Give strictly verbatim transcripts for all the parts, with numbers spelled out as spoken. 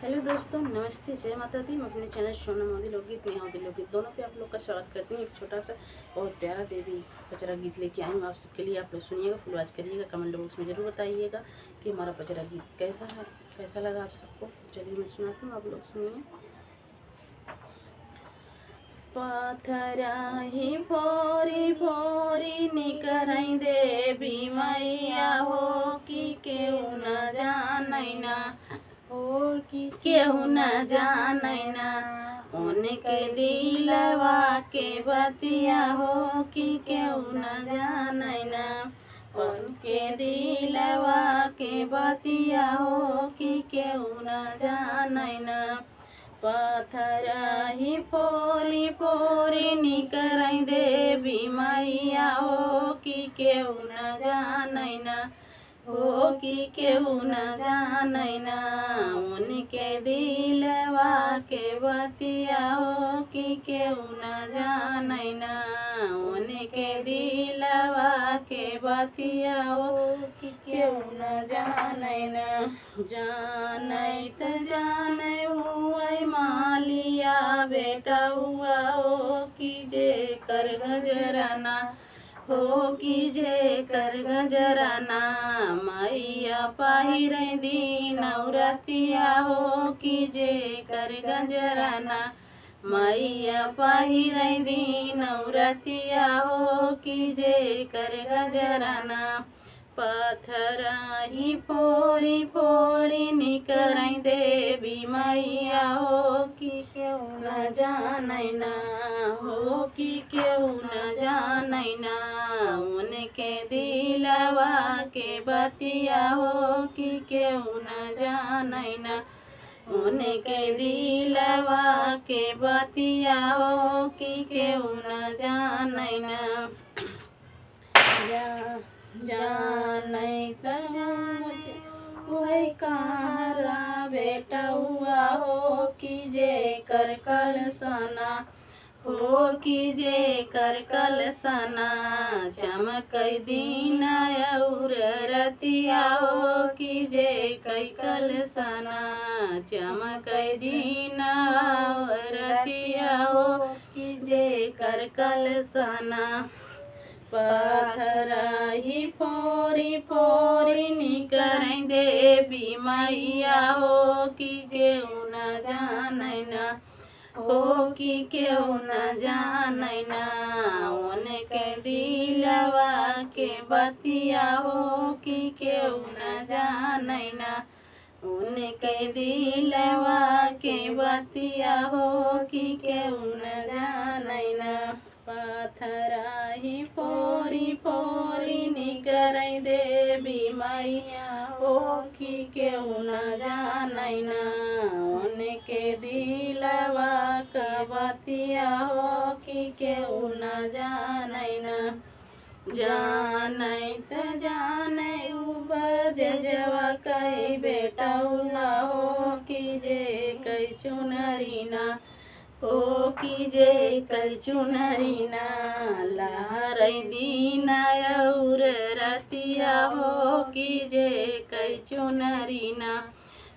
हेलो दोस्तों, नमस्ते, जय माता दी। मैं अपने चैनल सोनम अवधी लोकगीत, नेहा अवधी लोकगीत दोनों पे आप लोग का स्वागत करती हूँ। एक छोटा सा बहुत प्यारा देवी पचरा गीत लेके आई हूँ आप सबके लिए। आप लोग सुनिएगा, फुल वॉच करिएगा, कमेंट बॉक्स में ज़रूर बताइएगा कि हमारा पचरा गीत कैसा है, कैसा लगा आप सबको। चलिए मैं सुनाती हूँ, आप लोग सुनिए। पथरा ही फोरी फोरी निकरै देवी मैया हो, कि केहू न जानै ना, हो कि केहू न जानै ना। उनके दिलवा के बतिया हो, कि केहू न जानै ना। उनके दिलवा के बतिया हो, कि केहू न जानै ना। पथरा ही फोरी फोरी निकरै देवी मैया हो, कि केहू न जानै ना, हो कि केहू न जानै ना। उनके दिलवा के बतिया हो, कि केहू न जानै ना। उनके दिलवा के बतिया हो, कि केहू न जानै ना। जानै त जानै हुवै मालिया बेटउआ हो, कि जेकर गजरा ना, हो कि जेकर गजरा ना। मैया पहिरै दिन औरतिया हो, कि जेकर गजरा ना। मैया पहिरै दिन औरतिया हो, कि जेकर गजरा ना। पथरा ही फोरी फोरी निकरै देवी मैया हो, कि केहू न जानै ना, हो कि केहू न जानै ना। उनके दिलवा के बतिया हो, कि केहू न जानै ना। उनके दिलवा के बतिया हो, कि केहू न जानै ना। जा-, जानै त जानै उहै कहाँ बेटउआ हो, कि जेकर कलसा ना, हो कि जेकर कलसा ना। चमकै दिन और रतिया हो, कि जेकै कलसा ना। चमकै दिन और रतिया हो, कि जेकर कलसा ना। पथरा ही फोरी फोरी निकरै देवी मैया हो, कि केहू न जानै ना, हो कि केहू न जानै ना। उनके दिलवा के बतिया हो, कि केहू न जानै ना। उनके दिलवा के बतिया हो, कि केहू न जानै ना। पथरा ही फोरी फोरी निकरै देवी मैया हो, कि केहू न जानै ना। उनके दिलवा के बतिया हो, कि केहू न जानै ना। जानै त जानै उ बजजवा कै बेटउआ हो, कि जेकै चुनरी ना, हो कि जेकै चुनरी ना। लहरै दिन और रतिया हो, कि जेकै चुनरी ना।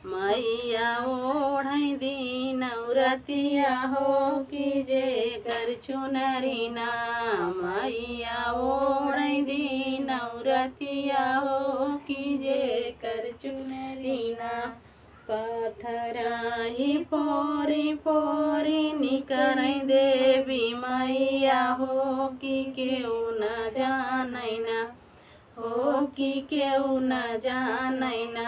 मैया ओढ़ै दिन रतिया हो, कि जेकर चुनरी ना। मैया ओढ़ै दिन रतिया हो, कि जेकर चुनरी ना। पथरा ही फोरी फोरी निकरै देवी मैया हो, कि केहू न जानै ना, हो कि केहू न जानै ना।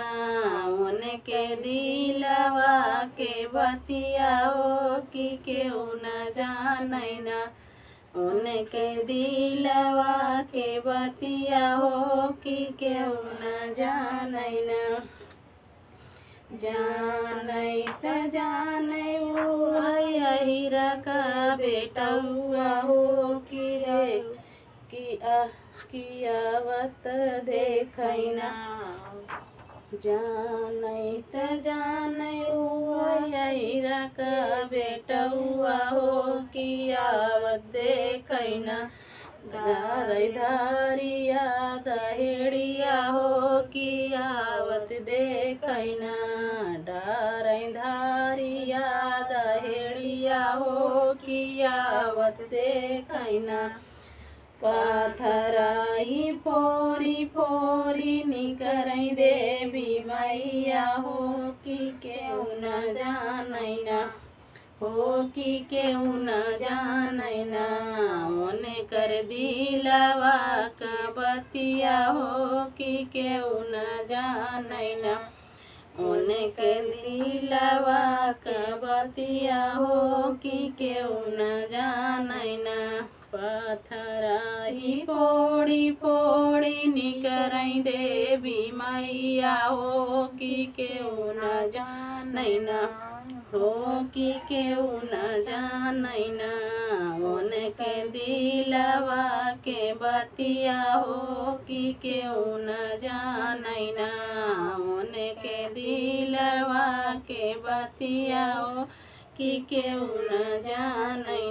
उनके दिलवा के बतिया हो, कि केहू न जानै ना। उनके दिलवा के बतिया हो, कि केहू न जानै ना। जानै त जानै उहै अहिरा कै बेटउआ हो, कि जे कि आ, कि आवत देखै ना। जानै त जानै उहै अहिरा कै बेटउआ हो, कि आवत देखै ना। डारै धारिया दहेड़िया हो, कि आवत देखै ना। डारै धारिया देखैना। पथरा ही फोरी फोरी निकरै देवी मैया हो, कि केहू न जानैना, हो कि केहू न जानैना। उनकर दिलवा क बतिया हो, कि केहू न जानैना। उनकर दिलवा क बतिया हो, कि केहू न जानैना। पथरा ही फोड़ी फोड़ी निकरै देवी मैया हो, कि केहू न जानैना, हो कि केहू न जानैना। उनके दिलवा के बतिया हो, कि केहू न जानैना। उनके दिलवा के बतिया हो, कि केहू न जानैना।